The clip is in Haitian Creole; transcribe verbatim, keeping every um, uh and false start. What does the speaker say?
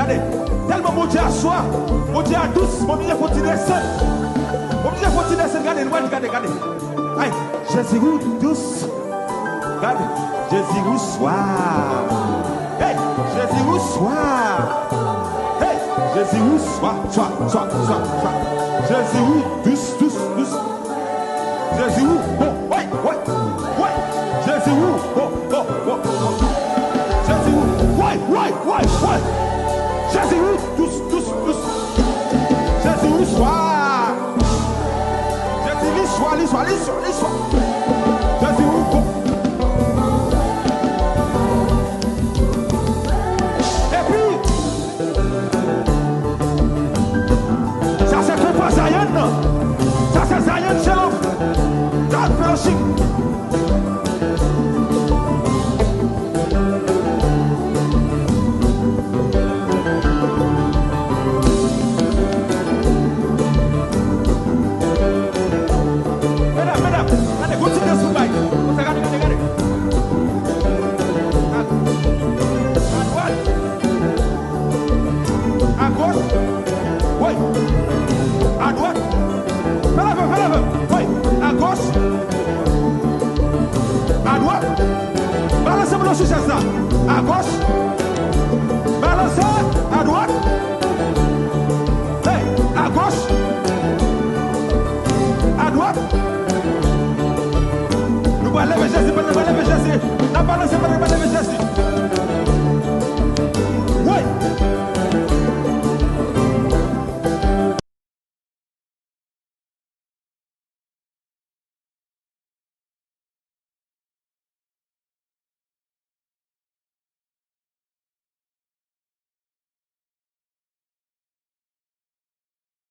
Tèlman Bondye a swa, Bondye a dous, m oblije fè yon ti desann. M oblije fè yon ti desann, gade, gade, gade, gade. Ay, Jezi ou dous. Gade, Jezi ou swa. Hey, Jezi ou swa. Hey, Jezi ou swa, swa, swa, swa, swa. Jezi ou dous, dous, dous. Jezi ou bon, woy, woy, woy. Jezi ou bon, bon, bon, bon. Jezi ou woy, woy, woy, woy. Jezi ou dous, dous, dous. Jezi ou swa. Jezi li swa, li swa, li swa, li swa. Jezi ou bon. Epi, sa se konpa Zayon nan. Sa se Zayon Shalom. God fellowship. Medam, medam, gade, gon ti dans pou bay. Konsa, gade, gade, gade. A, adwat. Agoch. Woy. Adwat. Fè leve, fè leve. Woy. Agoch. Adwat. Balanse pou nou sou chèz la. Agoch. Balanse. Adwat. Hey, agoch. Adwat. Nou pral leve Jezi, nou pral leve Jezi. N ap balanse pandan nou pral leve Jezi.